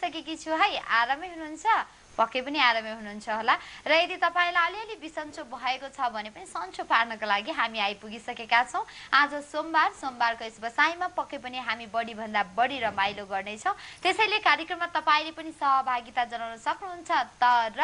आइपुगिसकेकी छु है। आरामै हुनुहुन्छ? पक्कै पनि आरामै हुनुहुन्छ होला। र यदि तपाईलाई अलिअलि बिसन्चो भएको छ भने पनि सन्चो पार्नको लागि हामी आइपुगिसकेका छौँ। आज सोमबारको यस बसाइमा पक्कै पनि हामी बढी भन्दा बढी रमाइलो गर्नेछौँ। त्यसैले कार्यक्रममा तपाईले पनि सहभागिता जनाउन सक्नुहुन्छ, तर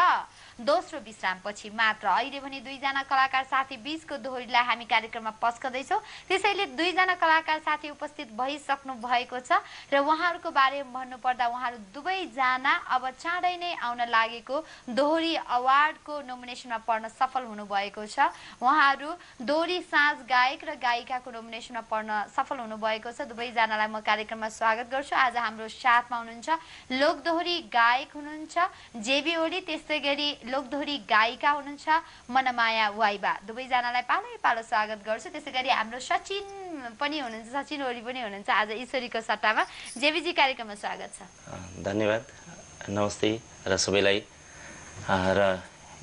दोस्रो विश्रामपछि मात्र। अहिले भने दुईजना कलाकार साथी बीचको दोहोरीलाई हामी कार्यक्रममा पस्कदैछौँ। त्यसैले दुईजना कलाकार साथी उपस्थित भइसक्नु भएको छ र उहाँहरूको बारेमा भन्नुपर्दा उहाँहरू दुवैजना अब चाँडै नै आउन लागेको दोहोरी अवार्डको नोमिनेसनमा पर्न सफल हुनुभएको छ। उहाँहरू दोहोरी साँझ गायक र गायिकाको नोमिनेसनमा पर्न सफल हुनुभएको छ। दुवैजनालाई म कार्यक्रममा स्वागत गर्छु। आज हाम्रो साथमा हुनुहुन्छ लोकदोहोरी गायक हुनुहुन्छ जेबी ओली, त्यस्तै गरी लोकदोहोरी गायिका हुनुहुन्छ मनमाया वाइबा। दुवैजनालाई पालो स्वागत गर्छु। त्यसै गरी हाम्रो सचिन पनि हुनुहुन्छ, सचिन ओली पनि हुनुहुन्छ आज ईश्वरीको सट्टामा। जेबीजी कार्यक्रममा स्वागत छ। धन्यवाद, नमस्ते र सबैलाई र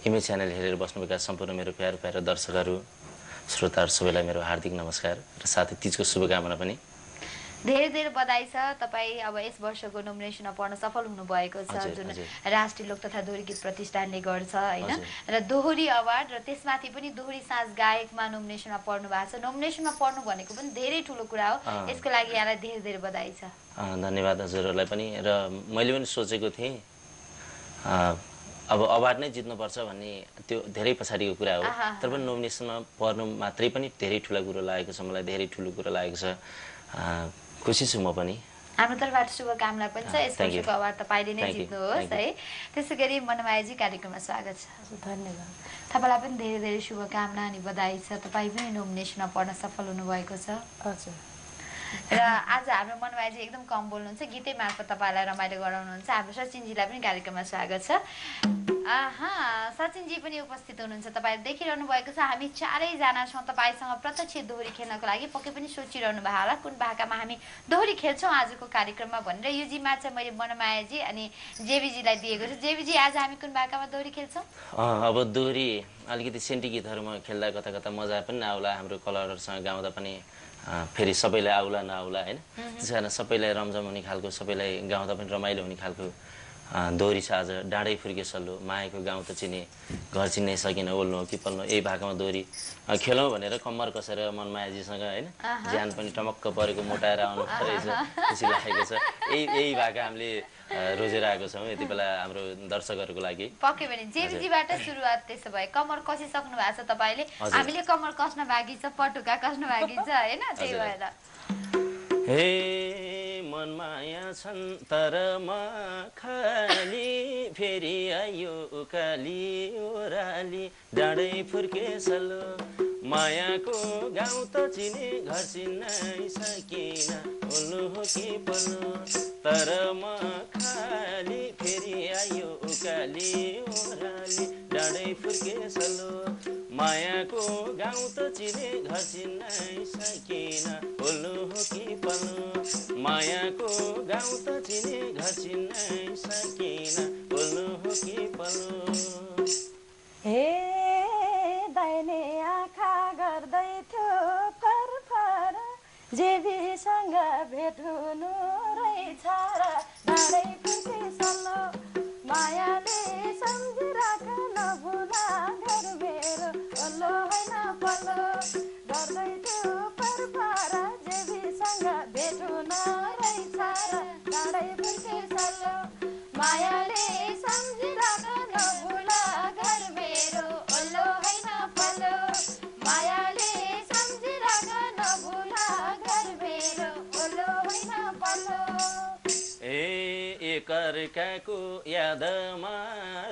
इमेज च्यानल हेरेर बस्नुभएका सम्पूर्ण मेरो प्यारो दर्शकहरू श्रोताहरू सबैलाई मेरो हार्दिक नमस्कार र साथै तीजको शुभकामना पनि। धेरै बधाई छ। तपाईँ अब यस वर्षको नोमिनेसनमा पर्न सफल हुनुभएको छ, जुन राष्ट्रिय लोक तथा दोहोरी गीत प्रतिष्ठानले गर्छ होइन, र दोहोरी अवार्ड र त्यसमाथि पनि दोहोरी साँझ गायकमा नोमिनेसनमा पर्नु भएको छ। नोमिनेसनमा पर्नु भनेको पनि धेरै ठुलो कुरा हो। यसको लागि यहाँलाई धेरै बधाई छ। धन्यवाद हजुरहरूलाई पनि। र मैले पनि सोचेको थिएँ अब अवार्ड नै जित्नुपर्छ भन्ने, त्यो धेरै पछाडिको कुरा हो। तर पनि नोमिनेसनमा पर्नु मात्रै पनि धेरै ठुलो कुरो लागेको छ, मलाई धेरै ठुलो कुरो लागेको छ। खुसी छु म पनि। हाम्रो तर्फबाट शुभकामना पनि छ। यस वर्षको अवार्ड तपाईँले नै जित्नुहोस् है। त्यसै गरी मनमायाजी कार्यक्रममा स्वागत छ। धन्यवाद। तपाईँलाई पनि धेरै शुभकामना अनि बधाई छ। तपाईँ पनि नोमिनेसनमा पर्न सफल हुनुभएको छ। हजुर। र आज हाम्रो मनमायाजी एकदम कम बोल्नुहुन्छ, गीतै मार्फत तपाईँलाई रमाइलो गराउनुहुन्छ। हाम्रो सचिनजीलाई पनि कार्यक्रममा स्वागत छ। सचिनजी पनि उपस्थित हुनुहुन्छ। तपाईँ देखिरहनु भएको छ हामी चारैजना छौँ तपाईँसँग प्रत्यक्ष दोहोरी खेल्नको लागि। पक्कै पनि सोचिरहनु भएको होला कुन भाकामा हामी दोहोरी खेल्छौँ आजको कार्यक्रममा भनेर। यो जिम्मा चाहिँ मैले मनमायाजी अनि जेबीजीलाई दिएको छु। जेबीजी, आज हामी कुन भाकामा दोहोरी खेल्छौँ? अब दोहोरी अलिकति सेन्टी गीतहरूमा खेल्दा कता कता मजा पनि नआउला, हाम्रो कलाकारहरूसँग गाउँदा पनि फेरि सबैलाई आउला नआउला होइन। त्यस कारण सबैलाई रमझम हुने खालको, सबैलाई गाउँदा पनि रमाइलो हुने खालको दोहोरी छ आज। डाँडै फुर्के सल्लो, मायाको गाउँ त चिने, घर चिन्नै सकिन, ओल्नु हो कि पल्नु, यही भाकामा दोहोरी खेलौँ भनेर कम्मर कसेर मनमायाजीसँग होइन, ज्यान पनि टमक्क परेको मोटाएर आउनु परेछ, खुसी लागेको छ। यही भाका हामीले रोजेर आएको छौँ यति बेला हाम्रो दर्शकहरूको लागि। पक्कै पनि जेबीजीबाट सुरुवात त्यसो भए। कम्मर कसिसक्नु भएको छ तपाईँले, हामीले कम्मर कस्न बाँकी छ, पटुका कस्न बाँकी छ होइन, त्यही भएर। हे मनमाया छन् तर म खाली, फेरि आयो उकाली ओराली, डाँडै फुर्के सल्लो, मायाको गाउँ त चिने, घर चिन्नै सकिन, ओल्नु हो कि पल्नु, तर म खाली, फेरि आयो उकाली ओराली, डाँडै फुर्के सल्लो, मायाको गाउँ त चिने, घर चिन्नै सकिन, ओल्नु हो कि पल्नु, मायाको गाउँ त चिने, घर चिन्नै सकिन, ओल्नु हो कि पल्नु। हे दाहिने आँखा गर्दै थियो फरफर, जेबीसँग भेट हुनु रहेछ र डाँडै फुर्के सल्लो, मायाले सम्झिराख नभुला घर मेरो, ओल्लो होइन पल्लो, गर्दै थियो फरफर, जेबीसँग भेट हुनु रहेछ र डाँडै फुर्के सल्लो, मायाले सम्झिराख नभुला घर मेरो, ओल्लो होइन पल्लो, मायाले सम्झिराख नभुला घर मेरो, ओल्लो होइन पल्लो। एकअर्काको यादमा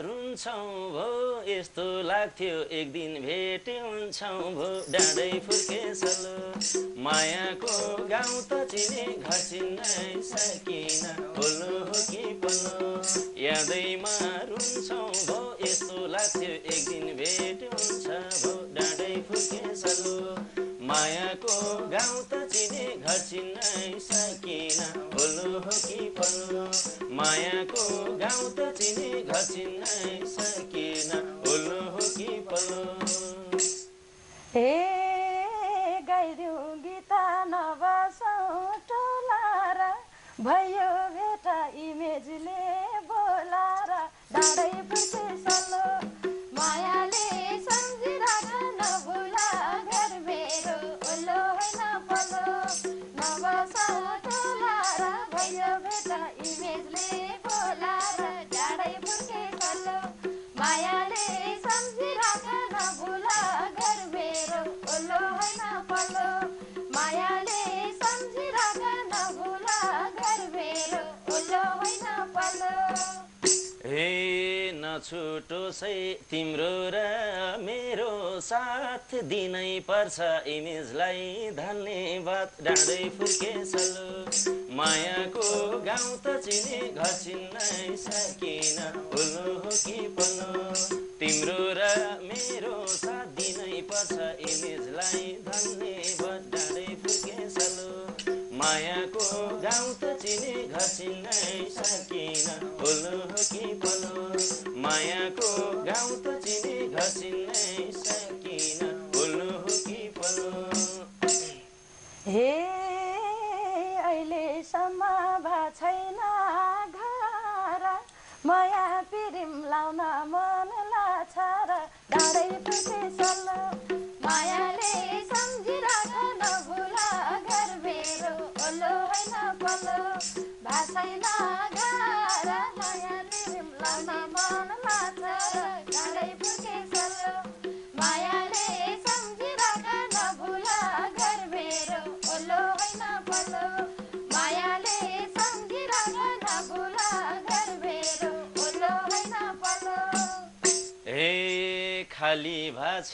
रुन्छौँ भो, यस्तो लाग्थ्यो एक दिन भेट हुन्छौँ भो, डाँडै फुर्के सल्लो, मायाको गाउँ त चिने, घर चिन्नै सकिन, ओल्नु हो कि पल्लो, यादैमा रुन्छौँ भो, यस्तो लाग्थ्यो एक दिन भेट हुन्छ भो, डाँडै फुर्के सल्लो, मायाको गाउँ त चिने, घर चिन्नै सकिन, ओल्नु हो कि पल्लो, मायाको गाउँ त चिने, घर चिन्नै सकिन, ओल्नु हो कि पल्लो। हे गाइदिउँ गीत नबसौँ टोला र, भयो भेट इमेजले छुटोसै तिम्रो र मेरो साथ दिनै पर्छ इमेजलाई धन्यवाद डाँडै फुर्के सलो मायाको गाउँ त चिने घर चिन्नै सकिन उल्लो हो कि पल्लो तिम्रो र मेरो साथ दिनै पर्छ इमेजलाई धन्यवाद डाँडै फुर्के सलो मायाको गाउँ त चिने घर चिन्नै सकिन उल्लो हो कि पल्लो मायाको गाउँ त चिने घर चिन्नै सकिन उल्लो हो कि पल्लो हे अहिलेसम्म भा छैन घर माया पिरिम लाउन मन लाग्छ र डाँडै फुर्के सल्लो मायाले सम्झिराख नभुल घर मेरो ओल्लो होइन पल्लो भा छैन घर माया पिरिम लाउन मन लाग्छ र डाँडै फुर्के सल्लो मायाले सम्झिराख नभुल घर मेरो ओल्लो होइन पल्लो मायाले सम्झिराख नभुल घर मेरो ओल्लो होइन पल्लो हे खाली भाछ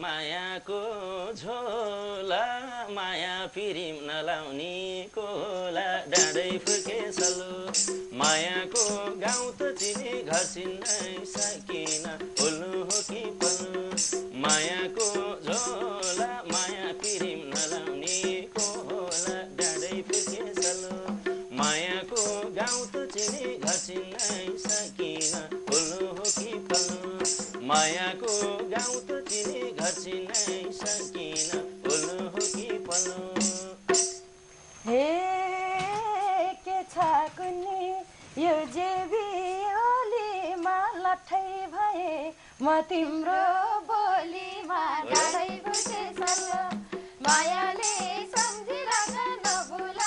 मायाको झोला माया पिरिम नलाउने कोला डाँडै फुर्के सलो मायाको गाउँ त चिने घर चिन्नै सकिन उल्लो हो कि पल्लो मायाको झोला माया पिरिम नलाउने कोला डाँडै फुर्के सलो मायाको गाउँ त चिने घर चिन्नै सकिन उल्लो हो कि पल्लो मायाको गाउँ त चिने घर चिन्नै सकिन उल्लो हो कि पल्लो हे के छ कुन्नी यो जेबी ओलीमा लट्ठै भए म तिम्रो बोलीमा डाँडै फुर्के सल्लो मायाले सम्झिराख नभुल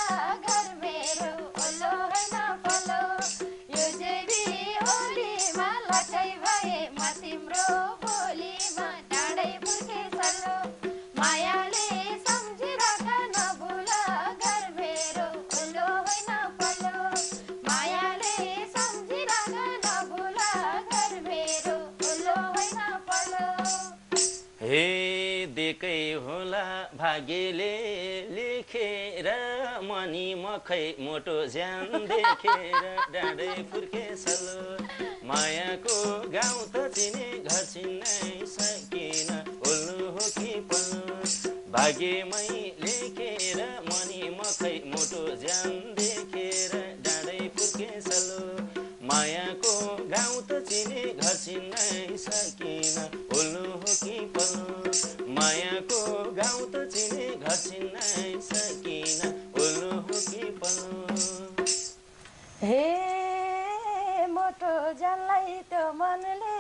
घर मेरो ओल्लो होइन पल्लो यो जेबी ओलीमा लट्ठै भए म तिम्रो बोलीमा डाँडै फुर्के सल्लो मायाले सम्झिराख नभुल घर मेरो ओल्लो होइन पल्लो मायाले सम्झिराख नभुल घर मेरो ओल्लो होइन पल्लो हे देकै होला भाग्यले लेखेर मनी मखै मोटो ज्यान देखेर डाँडै फुर्के सलो मायाको गाउँ त चिने घर चिन्नै सकिन उल्लो हो कि पल्लो भाग्यमै लेखेर मनी मखै मोटो ज्यान देखेर डाँडै फुर्के सलो मायाको गाउँ त चिने घर चिन्नै सकिन उल्लो हो कि पल्लो मायाको गाउँ त चिने घर चिन्नै सकिन उल्लो हो कि पल्लो हे मोटो जानलाई त्यो मनले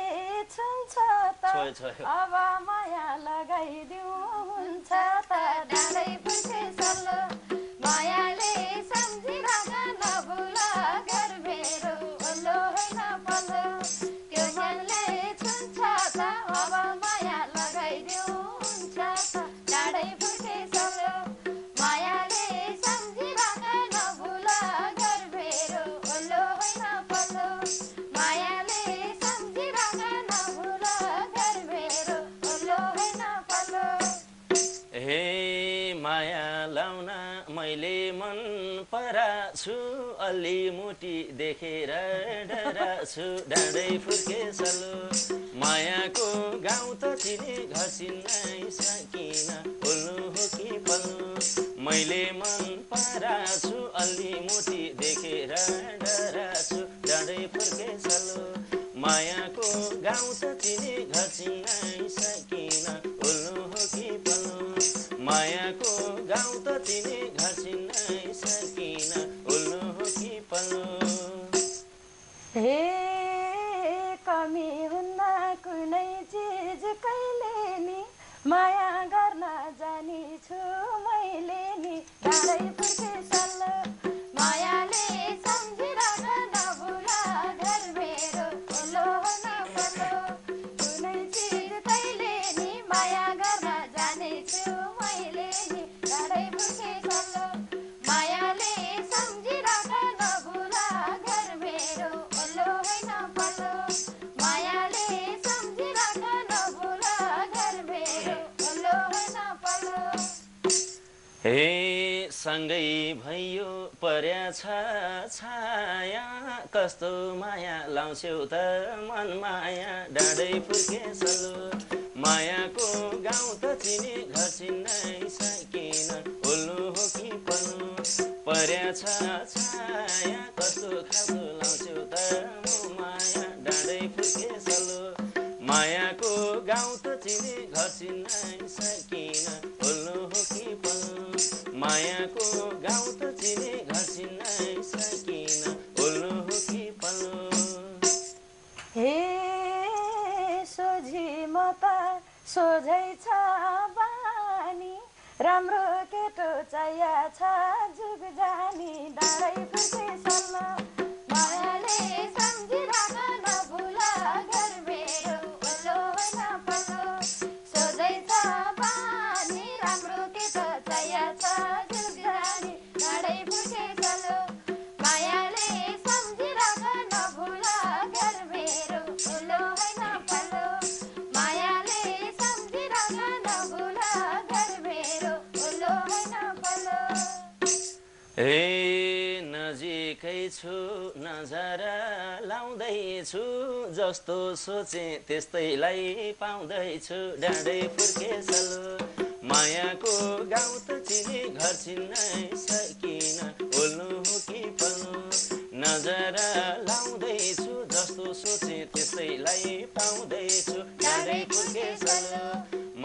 छुन्छ त छोयो। अब माया लगाइदिउ हुन्छ त डाँडै फुर्के सल्लो मायाले सम्झिराख नभुल घर मेरो ओल्लो होइन पल्लो त्यो मनले छुन्छ त अब माया लगाइदिउ हुन्छ त डाँडै फुर्के सल्लो मायाले सम्झिराख नभुल घर मेरो ओल्लो होइन पल्लो मायाले सम्झिराख नभुल घर मेरो ओल्लो होइन पल्लो हे माया लाउन मैले मन पराछु अलि मुटी देखेर डराछु डाँडै फुर्के सलो मायाको गाउँ त चिने घर चिन्नै सकिन उल्लो हो कि पल्लो मैले मन पराछु अलि मुटी देखेर डराछु डाँडै फुर्के सलो मायाको गाउँ त चिने घर चिन्नै सकिन उल्लो हो कि पल्लो मायाको गाउँ त चिने घर चिन्नै सकिन उल्लो हो कि पल्लो हे कमी हुन्न कुनै चिज कहिले नि माया गर्न जानी छु मैले नि डाँडै फुर्के सल्लो मायाले सम्झिराख नभुल घर मेरो ओल्लो होइन पल्लो कुनै चिज कहिले नि माया गर्न जाने छु मैले नि डाँडै फुर्के सल्लो मायाले सम्झिराख नभुल घर मेरो ओल्लो होइन पल्लो नाङ्गै भइयो पर्याछ छाया कस्तो माया लाउँछौ त मन माया डाँडै फुर्के सलो मायाको गाउँ त चिने घर चिन्नै सकिन ओल्लो हो कि पल्लो पर्याछ छाया कस्तो खालको लाउँछौ त माया डाँडै फुर्के सलो मायाको गाउँ त चिने घर चिन्नै सकिन ओल्लो हो कि पल्लो मायाको गाउँ त चिने घर चिन्नै सकिन ओल्लो हो कि पल्लो हे सोझी म त सोझै छ बानी राम्रो केटो चाहिया छ जुग जानी डाँडै फुर्के सल्लो मायाले सम्झिराख नभुल घर मेरो ओल्लो होइन पल्लो सोझै छ बानी राम्रो केटो चाहिया छ जुग जानी डाँडै फुर्के सल्लो मायाले सम्झिराख नभुल घर मेरो ओल्लो होइन पल्लो मायाले सम्झिराख नभुल घर मेरो ओल्लो होइन पल्लो ए नजिकै छु नजरा लाउँदैछु जस्तो सोचे त्यस्तैलाई पाउँदैछु डाँडै फुर्के सलो मायाको गाउँ त चिने घर चिन्नै सकिन ओल्लो हो कि पल्लो नजरा लाउँदैछु जस्तो सोचे त्यस्तैलाई पाउँदैछु डाँडै फुर्के सलो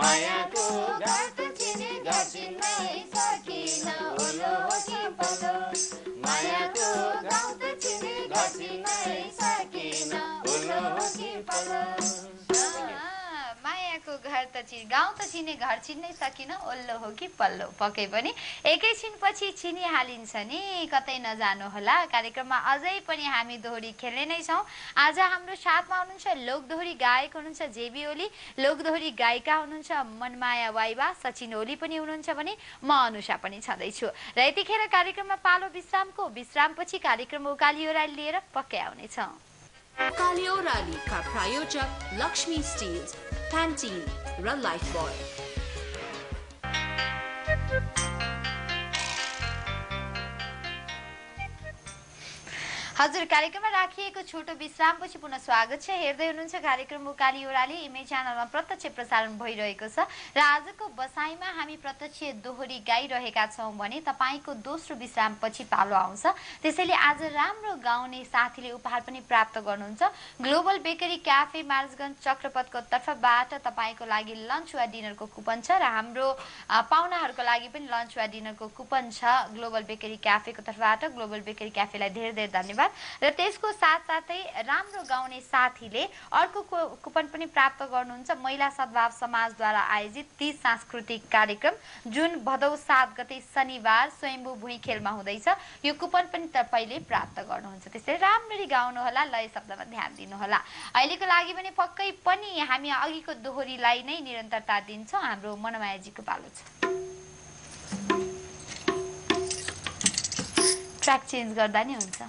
मायाको गाउँ त चिने घर चिन्नै सकिन ओल्लो हो कि पल्लो मायाको गाउँ त चिने घर चिन्नै सकिन ओल्लो हो कि पल्लो मायाको घर त गाउँ त चिने घर चिन्नै सकिन ओल्लो हो कि पल्लो पक्कै पनि एकैछिनपछि चिनिहालिन्छ नि कतै नजानु होला कार्यक्रममा अझै पनि हामी दोहोरी खेल्ने नै छौँ आज हाम्रो साथमा हुनुहुन्छ लोकदोहोरी गायक हुनुहुन्छ जेबी ओली लोकदोहोरी गायिका हुनुहुन्छ मनमाया वाइबा सचिन ओली पनि हुनुहुन्छ भने म अनुषा पनि छँदैछु र यतिखेर कार्यक्रममा पालो विश्रामको विश्रामपछि कार्यक्रम उकाली ओह्राली लिएर पक्कै आउनेछौँ उकाली ओह्रालीका प्रायोजक लक्ष्मी स्टिल्स Pantene र लाइफबॉय हजुर कार्यक्रममा राखिएको छोटो विश्रामपछि पुनः स्वागत छ हेर्दै हुनुहुन्छ कार्यक्रम उकाली ओह्राली इमेज च्यानलमा प्रत्यक्ष प्रसारण भइरहेको छ र आजको बसाइमा हामी प्रत्यक्ष दोहोरी गाइरहेका छौँ भने तपाईको दोस्रो विश्रामपछि पालो आउँछ त्यसैले आज राम्रो गाउने साथीले उपहार पनि प्राप्त गर्नुहुन्छ ग्लोबल बेकरी क्याफे मार्जगञ्ज चक्रपथको तर्फबाट तपाईको लागि लन्च वा डिनरको कुपन छ र हाम्रो पाहुनाहरूको लागि पनि लन्च वा डिनरको कुपन छ ग्लोबल बेकरी क्याफेको तर्फबाट ग्लोबल बेकरी क्याफेलाई धेरै धेरै धन्यवाद र त्यसको साथसाथै राम्रो गाउने साथीले अर्को कुपन पनि प्राप्त गर्नुहुन्छ महिला सद्भाव समाजद्वारा आयोजित 30 सांस्कृतिक कार्यक्रम जुन भदौ 7 गते शनिबार स्वयम्भू भुइँ खेलमा हुँदैछ यो कुपन पनि तपाईले प्राप्त गर्नुहुन्छ त्यसैले राम्ररी गाउनु होला लय शब्दमा ध्यान दिनु होला अहिलेको लागि पनि पक्कै पनि हामी अघिको दोहोरीलाई नै निरन्तरता दिन्छौँ हाम्रो मनमायाजीको पालो छ ट्र्याक चेन्ज गर्दा नि हुन्छ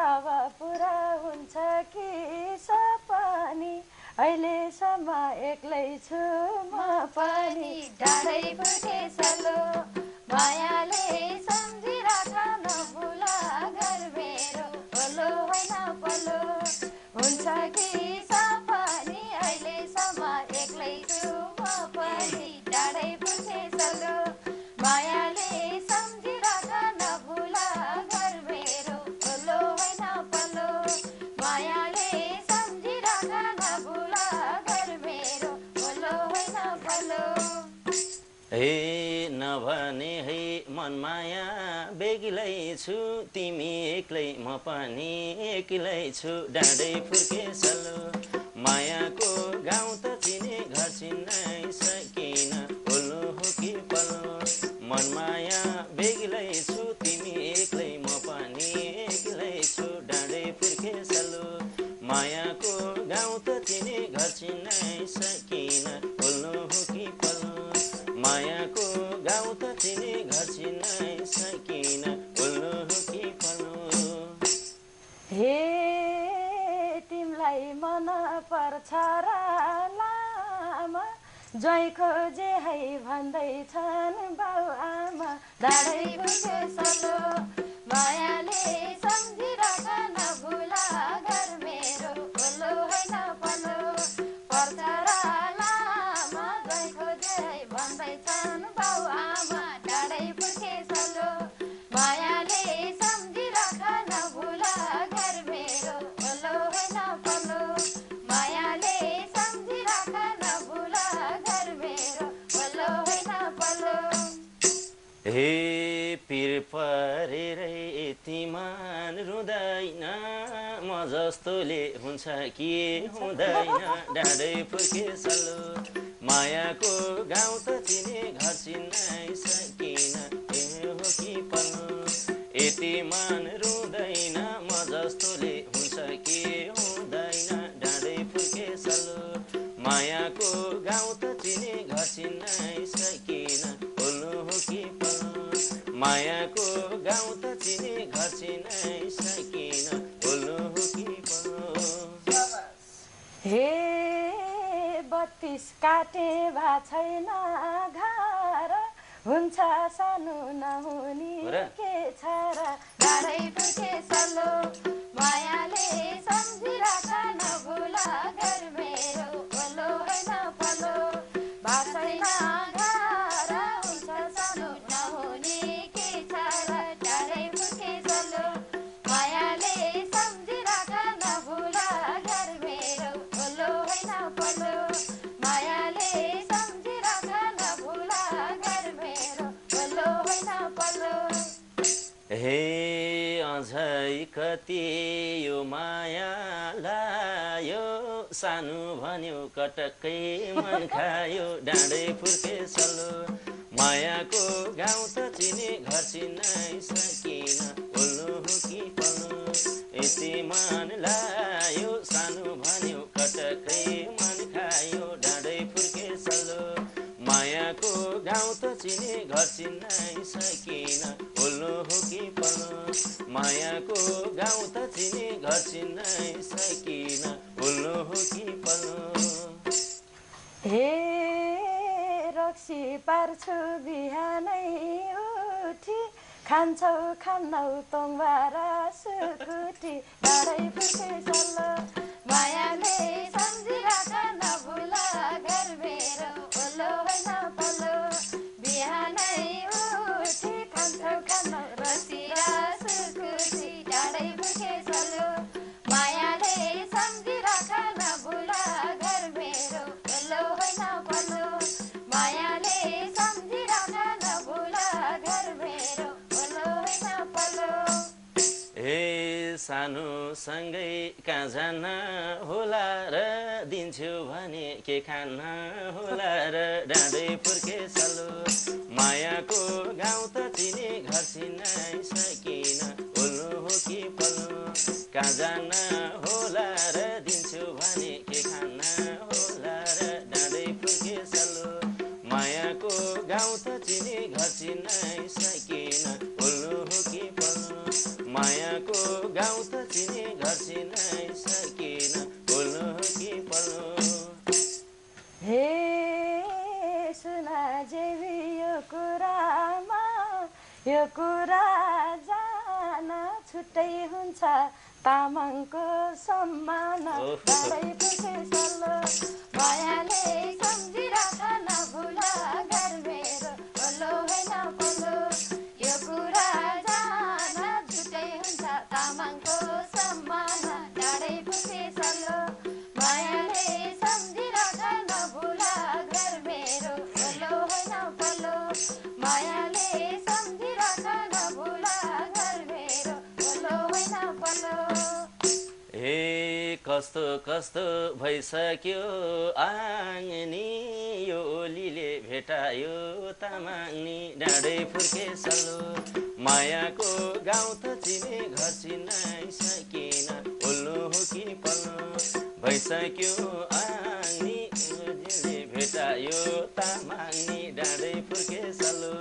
अब पुरा हुन्छ कि सपनी अहिलेसम्म एक्लै छु म पनि डाँडै फुर्के सलो मायाले सम्झिराख नभुल घर मेरो ओल्लो होइन पल्लो हुन्छ कि सपनी अहिलेसम्म एक्लै छु म पनि डाँडै फुर्के सलो मायाले सम्झिराख नभुल घर मेरो ओल्लो होइन पल्लो मायाले सम्झिराख नभुल घर मेरो ओल्लो होइन पल्लो हे नभने है मनमाया बेगिलै छु तिमी एक्लै म पनि एक्लै छु डाँडै फुर्के सलो मायाको गाउँ त चिने घर चिन्नै सकिन ओल्लो हो कि पल्लो मनमाया बेगिलै छु तिमी एक्लै म पनि एक्लै छु डाँडै फुर्के सलो मायाको गाउँ त चिने घर चिन्नै सकिन ओल्लो हो कि पल्लो मायाको गाउँ त चिने घर चिन्नै सकिन ओल्लो हो कि पल्लो हे ज्वाइँ खोजे है भन्दैछन् बाउ आमा डाँडै फुके सलो मायाले सम्झिराख नभुला घर मेरो पल्लो होइन पल्लो पर्छ र लामा ज्वाइँ खोजे है भन्दैछन् बाउ आमा डाँडै फुके सलो मायाले सम्झिराख नभुला घर मेरो पल्लो होइन पल्लो मायाले सम्झिराख नभुला घर मेरो पल्लो होइन पल्लो हे पिर परेरै तिमान रुँदैन म जस्तोले हुन्छ कि हुँदैन डाँडै फुर्के सल्लो मायाको गाउँ त चिने घर चिन्नै सकिन ए हो कि पल्लो यति मान रुँदैन म जस्तोले हुन्छ कि हुँदैन डाँडै फुर्के सल्लो मायाको गाउँ त चिने घर चिन्नै सकिन बोल्नु हो कि पल्लो मायाको गाउँ त चिने घर चिन्नै सकिन बोल्नु हो कि पल्लो हे 32 काटे भा छैन घर हुन्छ सानो नहुने के छ र डाँडै फुर्के सल्लो मायाले सम्झिराख नभुला घर मेरो पल्लो होइन पल्लो भा छैन घर हुन्छ सानो नहुने के छ र डाँडै फुर्के सल्लो मायाले सम्झिराख नभुला घर मेरो पल्लो होइन पल्लो मायाले सम्झिराख नभुला घर मेरो पल्लो होइन पल्लो हे अझै कति यो माया लायो सानो भन्यो कटक्कै मन खायो डाँडै फुर्के सल्लो मायाको गाउँ त चिने घर चिन्नै सकिन बोल्नु हो कि पल्लो यति मन लायो सानो भन्यो कटक्कै मन खायो डाँडै फुर्के सल्लो मायाको गाउँ त चिने घर चिन्नै सकिन बोल्नु हो कि पल्लो मायाको गाउँ त चिने घर चिन्नै सकिन बोल्नु हो कि पल्लो हे रक्सी पार्छु बिहानै उठी खान्छौ खान्नौ तोङबारा सुकुटी डाँडै फुर्के सल्लो मायाले सम्झिराख नभुला घर मेरो पल्लो होइन पल्लो बिहानै उठी खान्छौ खान्नौ रसिया सुकुटी डाँडै फुर्के सल्लो मायाले सम्झिराख नभुला घर मेरो पल्लो होइन पल्लो मायाले सम्झिराख नभुला घर मेरो पल्लो होइन पल्लो हे सानो सँगै कहाँ जान होला र दिन्छु भने के खान होला र डाँडै फुर्के सल्लो मायाको गाउँ त चिने घर चिन्नै सकिन बोल्नु हो कि पल्लो कहाँ जान होला र दिन्छु भने के खान होला र डाँडै फुर्के सल्लो मायाको गाउँ त चिने घर चिन्नै सकिन बोल्नु हो कि पल्लो मायाको गाउँ त चिने घर चिन्नै सकिन बोल्नु हो कि पल्लो हे सुना जेवी यो कुरा जान छुट्टै हुन्छ तामाङको सम्मान डाँडै फुर्के सल्लो मायाले सम्झिराख नभुला घर मेरो पल्लो होइन पल्लो यो कुरा जान छुट्टै हुन्छ तामाङको सम्मान डाँडै फुर्के सल्लो मायाले सम्झिराख नभुला घर मेरो पल्लो होइन पल्लो मायाले सम्झिराख नभुला घर मेरो पल्लो होइन पल्लो हे कस्तो कस्तो भइसक्यो आङ्नी यो ओलीले भेटायो तामाङ्नी डाँडै फुर्के सल्लो मायाको गाउँ त चिने घर चिन्नै सकिन बोल्नु हो कि पल्लो भइसक्यो आङ्नी ओलीले भेटायो तामाङ्नी डाँडै फुर्के सल्लो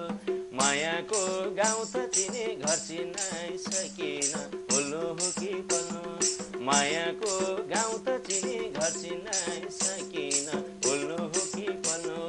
मायाको गाउँ त चिने घर चिन्नै सकिन बोल्नु हो कि पल्लो मायाको गाउँ त चिने घर चिन्नै सकिन बोल्नु हो कि पल्लो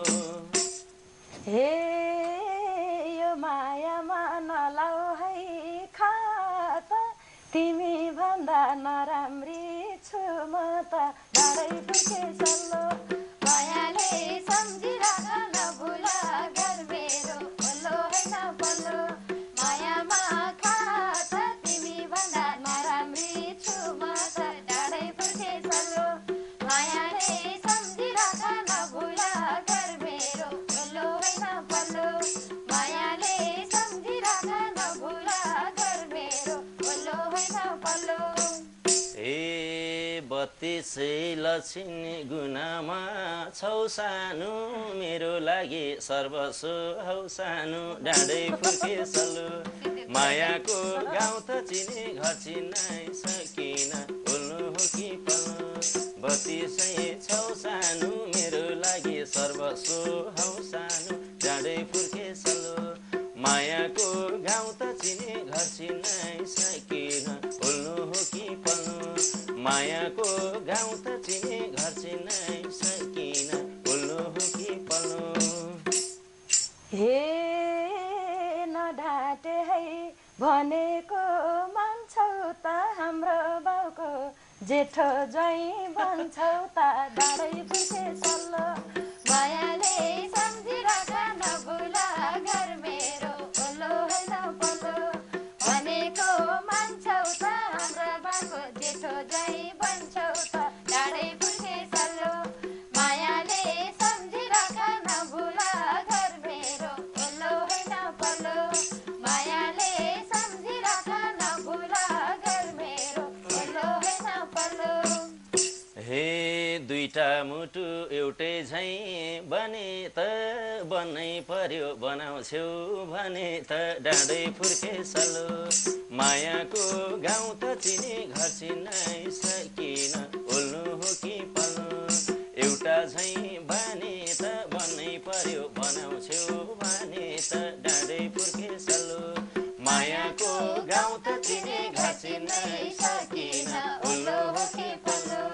बत्तीसै लक्षिण गुनामा छौ सानो मेरो लागि सर्वस्व हौ सानो डाँडै फुर्के सल्लो मायाको गाउँ त चिने घर चिन्नै सकिन बोल्नु हो कि पल्लो बत्तीसै छौ सानो मेरो लागि सर्वस्व हौ सानो डाँडै फुर्के सल्लो मायाको गाउँ त चिने घर चिन्नै सकिन बोल्नु हो कि पल्लो मायाको गाउँ त चिने घर चिन्नै सकिन बोल्नु हो कि पल्लो हे नढाटे है भनेको मान्छौ त हाम्रो बाउको जेठो ज्वाइँ भन्छौ त डाँडै फुर्के सल्लो मायाले सम्झिराख नभुला घर मेरो पल्लो होइन पल्लो भनेको मान्छौ त हाम्रो बाउको जेठो ज्वाइँ भन्छौ त डाँडै फुर्के सल्लो मायाले सम्झिराख नभुला घर मेरो पल्लो होइन पल्लो मायाले सम्झिराख नभुला घर मेरो पल्लो होइन पल्लो हे दुईटा मुटु एउटै झैँ बने त बन्नै पर्यो बनाउँछौ भने त डाँडै फुर्के सल्लो मायाको गाउँ त चिने घर चिन्नै सकिन बोल्नु हो कि पल्लो एउटा झैँ बने त बन्नै पर्यो बनाउँछौ भने त डाँडै फुर्के सल्लो मायाको गाउँ त चिने घर चिन्नै सकिन बोल्नु हो कि पल्लो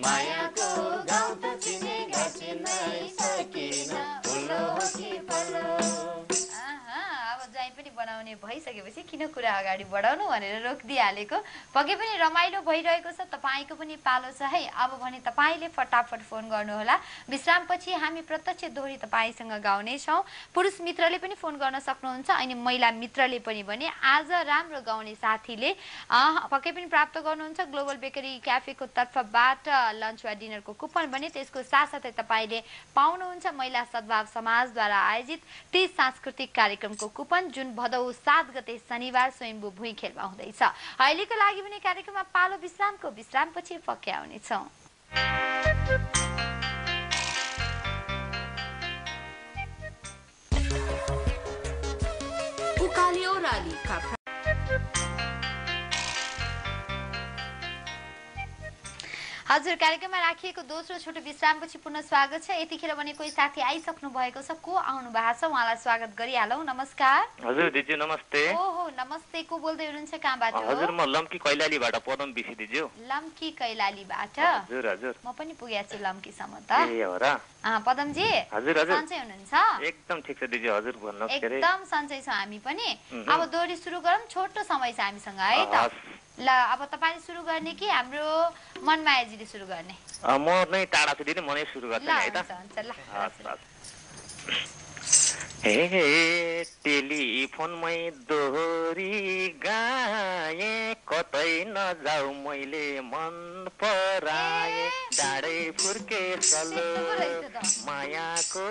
मायाको गाउँ त चिने घर चिन्नै सकिन बोल्नु हो कि पल्लो अब ज्वाइँ पनि बनाउने भइसकेपछि किन कुरा अगाडि बढाउनु भनेर रोकिदिइहालेको पक्कै पनि रमाइलो भइरहेको छ तपाईँको पनि पालो छ है अब भने तपाईँले फटाफट फोन गर्नुहोला विश्रामपछि हामी प्रत्यक्ष दोहोरी तपाईँसँग गाउनेछौँ पुरुष मित्रले पनि फोन गर्न सक्नुहुन्छ अनि महिला मित्रले पनि भने आज राम्रो गाउने साथीले पक्कै पनि प्राप्त गर्नुहुन्छ ग्लोबल बेकरी क्याफेको तर्फबाट लन्च वा डिनरको कुपन भने त्यसको साथसाथै तपाईँले पाउनुहुन्छ महिला सद्भाव समाजद्वारा आयोजित 30 सांस्कृतिक कार्यक्रमको कुपन जुन भदौ 7 गते शनिबार स्वयम्भू भुइँ खेलमा हुँदैछ अहिलेको लागि भने कार्यक्रममा पालो विश्रामपछि फर्कै आउनेछौँ उकाली ओह्राली का हजुर कार्यक्रममा राखिएको दोस्रो छोटो विश्रामपछि पुनः स्वागत छ यतिखेर भने कोही साथी आइसक्नु भएको छ को आउनु भएको छ उहाँलाई स्वागत गरिहालौँ नमस्कार हजुर दिदी नमस्ते ओहो नमस्ते को बोल्दै हुनुहुन्छ कहाँबाट हो हजुर म लम्की कैलालीबाट पदम बिसी दिजु लम्की कैलालीबाट हजुर हजुर म पनि पुगेको छु लम्कीसम्म त ए हो र पदमजी हजुर हजुर सन्चै हुनुहुन्छ एकदम ठिक छ दिदी हजुर भन्नु के रे एकदम सन्चै छौँ हामी पनि अब दोहोरी सुरु गरौँ छोटो समय छ हामीसँग है त ल अब तपाईले सुरु गर्ने कि हाम्रो मनमायाजीले सुरु गर्ने म नै टाढा छु दिदी म नै सुरु गर्छु है त हे टेलिफोनमै दोहोरी गाए कतै नजाऊ मैले मन पराए डाँडै फुर्के सल्लो मायाको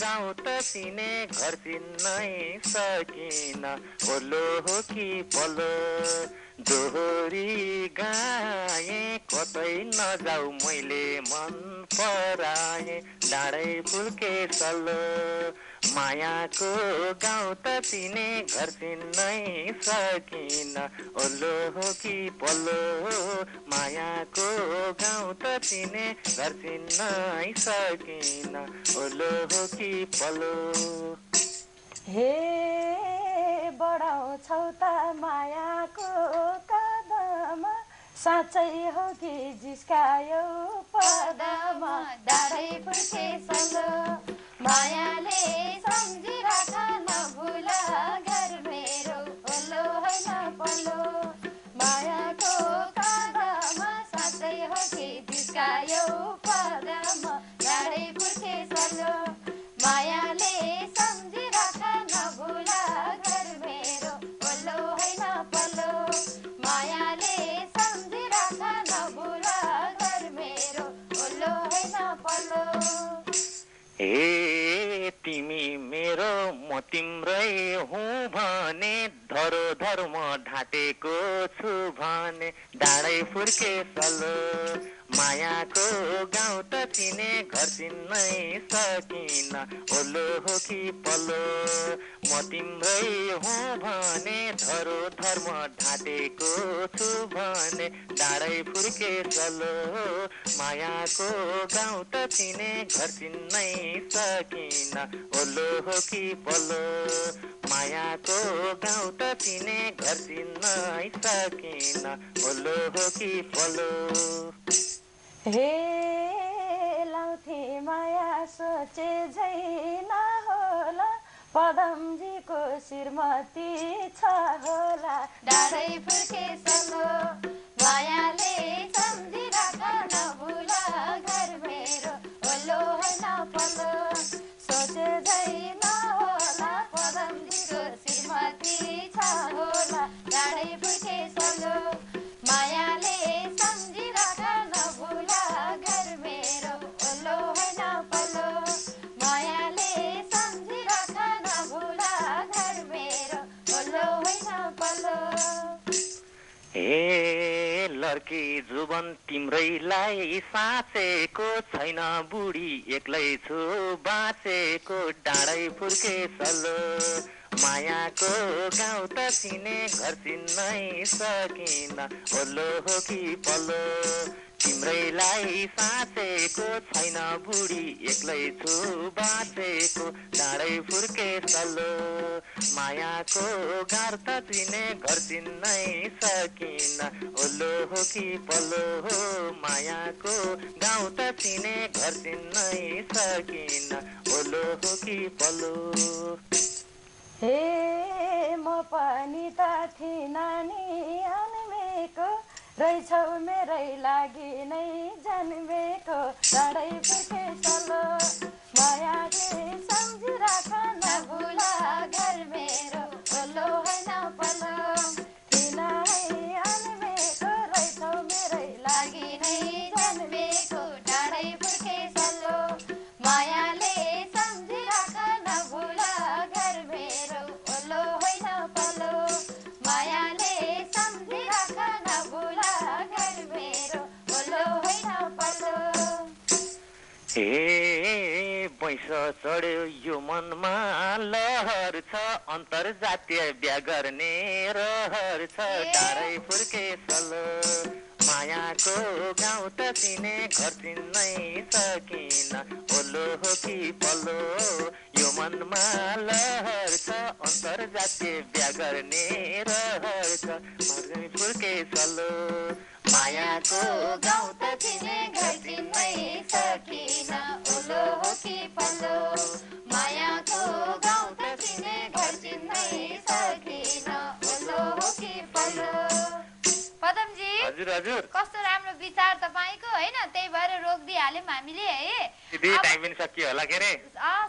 गाउँ त चिने घर चिन्नै सकिन ओलो हो कि पल्लो दोहोरी गाए कतै नजाऊ मैले मन पराए डाँडै फुर्के सल्लो मायाको गाउँ त चिने घर चिन्नै सकिन ओलो हो कि पल्लो मायाको गाउँ त चिने घर चिन्नै सकिन ओलो हो कि पल्लो हे बढाउँछौ त मायाको कदम साँच्चै हो कि जिस्कायो पदम डाँडै फुर्के सल्लो मायाले सम्झिराख नभुल घर मेरो ओलो होइन पल्लो मायाको कदम साँच्चै हो कि जिस्कायो पदम डाँडै फुर्के सल्लो मायाले सम्झिराख नभुल घर मेरो ओलो होइन पल्लो मायाले सम्झिराख नभुल घर मेरो ओलो होइन पल्लो हे तिमी मेरो म तिम्रै हुँ भने धरो म ढाँटेको छु भने डाँडै फुर्के सल्लो मायाको गाउँ त चिने घर चिन्नै सकिन ओलो हो कि पल्लो म तिम्रै हुँ भने धरो धर्म ढाँटेको छु भने डाँडै फुर्के चलो मायाको गाउँ त चिने घर चिन्नै सकिन ओलो हो कि पल्लो मायाको गाउँ त चिने घर चिन्नै सकिन ओलो हो कि पल्लो हे लाउँथे माया सोचे झै नहोला पदमजीको श्रीमती छ होला डाँडै फुर्के चलो मायाले सम्झिराख नभुला घर मेरो ओलो होइन पल्लो सोचे झै नहोला पदमजीको श्रीमती छ होला डाँडै फुर्के चलो मायाले सम्झिराख नभुला घर मेरो ओलो होइन पल्लो मायाले सम्झिराख नभुला घर मेरो ओलो होइन पल्लो हे लड्की जुबन तिम्रैलाई साँचेको छैन बुढी एक्लै छु बाँचेको डाँडै फुर्के चलो मायाको गाउँ त चिने घर चिन्नै सकिन ओलो हो कि पल्लो तिम्रैलाई साँचेको छैन बुढी एक्लै छु बाँचेको डाँडै फुर्के चलो मायाको गाउँ त चिने घर चिन्नै सकिन ओलो हो कि पल्लो मायाको गाउँ त चिने घर चिन्नै सकिन ओलो हो कि पल्लो हे म पनि त थिइन नि अनमेको रहेछौ मेरै लागि नै जन्मेको डाँडै फुर्के चलो मायाले सम्झिराख नभुला घर मेरो ओलो होइन पल्लो थिइन है अनमेको रहेछौ मेरै लागि नै जन्मेको डाँडै फुर्के चलो मायाले सम्झिराख नभुला घर मेरो ओलो होइन पल्लो मायाले सम्झिराख नभुला घर मेरो ओलो होइन पल्लो हे बैस चढ्यो यो मनमा लहर छ अन्तर्जातीय बिहा गर्ने रहर छ डाँडै फुर्के चलो मायाको गाउँ त चिने घर चिन्नै सकिन ओलो हो कि पल्लो यो मनमा लहर छ अन्तर्जातीय बिहा गर्ने रहर छ डाँडै फुर्के चलो मायाको गाउँ त चिने घर चिन्नै सकिन ओलो हो कि पल्लो मायाको गाउँ त चिने घर चिन्नै सकिन ओलो हो कि पल्लो पदमजी हजुर हजुर कस्तो राम्रो विचार तपाईँको होइन त्यही भएर रोक दिइहाल्यौँ हामीले है दिदी टाइम पनि सकियो होला के अरे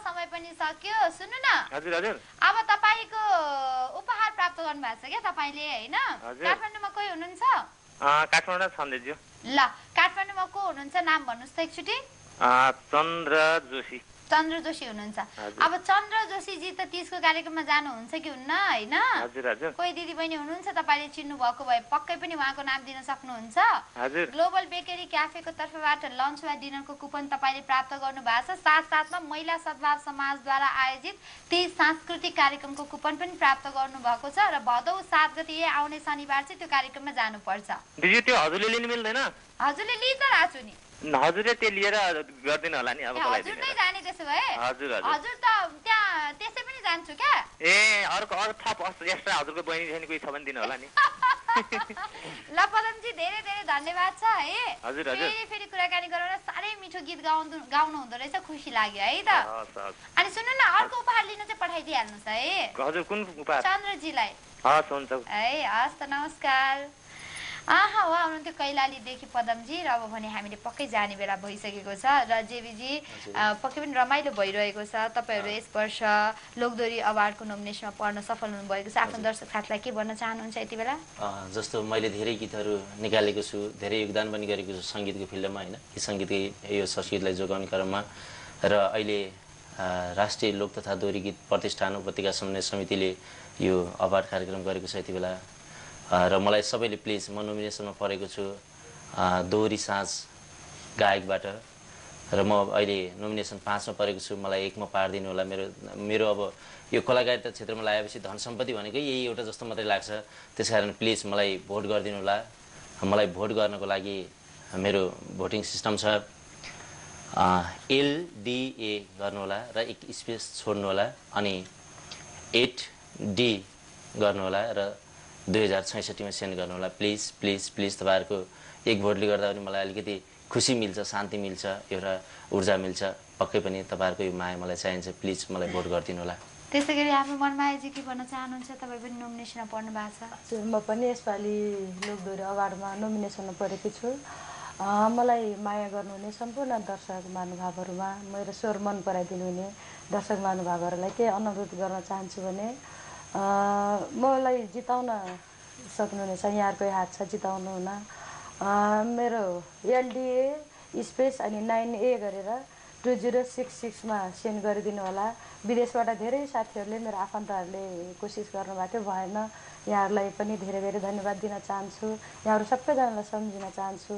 समय पनि सक्यो सुन्नु न हजुर हजुर अब तपाईँको उपहार प्राप्त गर्नुभएको छ क्या तपाईँले होइन हजुर। काठमाडौँमा कोही हुनुहुन्छ काठमाडौँ सन्देशज्यू ल काठमाडौँमा को हुनुहुन्छ नाम भन्नुहोस् त एकचोटि चन्द्र जोशी चन्द्र जोशी हुनुहुन्छ अब चन्द्र जोशीजी त 30 को कार्यक्रममा जानुहुन्छ कि हुन्न होइन हजुर हजुर कोही दिदी बहिनी हुनुहुन्छ तपाईँले चिन्नु भएको भए पक्कै पनि उहाँको नाम दिन सक्नुहुन्छ हजुर ग्लोबल बेकरी क्याफेको तर्फबाट लन्च वा डिनरको कुपन तपाईँले प्राप्त गर्नु भएको छ साथसाथमा महिला सद्भाव समाजद्वारा आयोजित 30 सांस्कृतिक कार्यक्रमको कुपन पनि प्राप्त गर्नु भएको छ र भदौ 7 गते आउने शनिबार चाहिँ त्यो कार्यक्रममा जानुपर्छ दिदी त्यो हजुरले लिनु मिल्दैन हजुरले लिइ त राछु नि हजुरले त्यो लिएर गर्दिन होला नि अब हजुर नै जाने त्यसो भए हजुर हजुर हजुर त त्यहाँ त्यसै पनि जान्छु क्या ए अर्को अरू थप एक्स्ट्रा हजुरको बहिनी छैन कोही छ भने दिनु होला नि ल पदमजी धेरै धेरै धन्यवाद छ है हजुर हजुर फेरि कुराकानी गरेर साह्रै मिठो गीत गाउनु हुँदो रहेछ खुसी लाग्यो है त अनि सुन्नु न अर्को उपहार लिन चाहिँ पठाइदिइहाल्नुहोस् है हजुर कुन उपहार चन्द्रजीलाई हस् हुन्छ है हस् त नमस्कार उहाँ हुनुहुन्थ्यो कैलालीदेखि पदमजी र अब भने हामीले पक्कै जाने बेला भइसकेको छ र जेबीजी पक्कै पनि रमाइलो भइरहेको छ तपाईँहरू यस वर्ष लोकदोरी अवार्डको नोमिनेसनमा पर्न सफल हुनुभएको छ आफ्नो दर्शक साथीलाई के भन्न चाहनुहुन्छ यति बेला जस्तो मैले धेरै गीतहरू निकालेको छु धेरै योगदान पनि गरेको छु सङ्गीतको फिल्डमा होइन यो संस्कृतिलाई जोगाउने क्रममा र अहिले राष्ट्रिय लोक तथा दोहोरी गीत प्रतिष्ठान उपत्यका समन्वय समितिले यो अवार्ड कार्यक्रम गरेको छ यति बेला र मलाई सबैले प्लिज म नोमिनेसनमा परेको छु दोहोरी साँझ गायकबाट र म अहिले नोमिनेसन 5 मा परेको छु। मलाई 1 मा पार्दिनु होला। मेरो अब यो कलाकारिता क्षेत्रमा लागेपछि धन सम्पत्ति भनेकै यही एउटा जस्तो मात्रै लाग्छ। त्यसकारण प्लिज मलाई भोट गरिदिनु होला। मलाई भोट गर्नको लागि मेरो भोटिङ सिस्टम छ LDA गर्नु होला र एक स्पेस छोड्नु होला अनि 8D गर्नु होला र 2066 मा सेन्ड गर्नु होला। प्लिज प्लिज प्लिज तपाईहरुको एक भोटले गर्दा पनि मलाई अलिकति खुसी मिल्छ, शान्ति मिल्छ, एउटा ऊर्जा मिल्छ। पक्कै पनि तपाईहरुको यो माया मलाई चाहिन्छ। प्लिज मलाई भोट गरिदिनु होला। त्यसैगरी हाम्रो मनमायाजी के भन्न चाहनुहुन्छ? तपाई पनि नोमिनेसनमा पर्नु भएको छ। हजुर, म पनि यसपालि लोकदोहोरी अवार्डमा नोमिनेसनमा परेकी छु। मलाई माया गर्नुहुने सम्पूर्ण दर्शक महानुभावहरूमा मेरो स्वर मन पराइदिनु हुने दर्शक महानुभावहरूलाई के अनुरोध गर्न चाहन्छु भने मलाई जिताउन सक्नुहुनेछ। यहाँहरुकै हात छ, जिताउनु हुन। मेरो LDA स्पेस अनि 9A गरेर 2066 मा सेन्ड गरिदिनु होला। विदेशबाट धेरै साथीहरूले मेरो आफन्तहरूले कोसिस गर्नुभएको थियो, भएन। यहाँहरूलाई पनि धेरै धेरै धन्यवाद दिन चाहन्छु। यहाँहरू सबैजनालाई सम्झिन चाहन्छु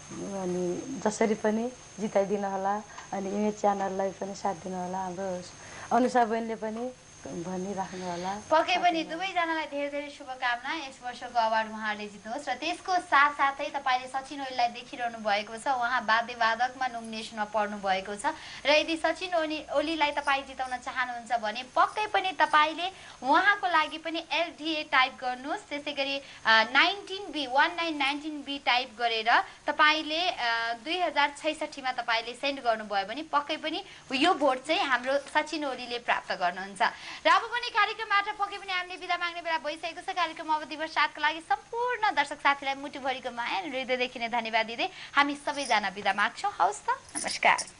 अनि जसरी पनि जिताइदिनु होला। अनि इमेज च्यानललाई पनि साथ दिनु होला। हाम्रो अनुषा बहिनीले पनि भनिराख्नु होला। पक्कै पनि दुवैजनालाई धेरै धेरै शुभकामना। यस वर्षको अवार्ड उहाँहरूले जित्नुहोस् र त्यसको साथसाथै तपाईँले सचिन ओलीलाई देखिरहनु भएको छ। उहाँ वाद्यवादकमा नोमिनेसनमा पर्नु भएको छ र यदि सचिन ओलीलाई तपाईँ जिताउन चाहनुहुन्छ भने पक्कै पनि तपाईँले उहाँको लागि पनि LDA टाइप गर्नुहोस्। त्यसै गरी 19B टाइप गरेर तपाईँले 2066 मा तपाईँले सेन्ड गर्नुभयो भने पक्कै पनि यो भोट चाहिँ हाम्रो सचिन ओलीले प्राप्त गर्नुहुन्छ। र अब पनि कार्यक्रमबाट पक्कै पनि हामीले बिदा माग्ने बेला भइसकेको छ। कार्यक्रम अब दिवस 7 को लागि सम्पूर्ण दर्शक साथीलाई मुटुभरिको माया हृदयदेखि नै धन्यवाद दिँदै हामी सबैजना बिदा माग्छौँ। हवस् त, नमस्कार।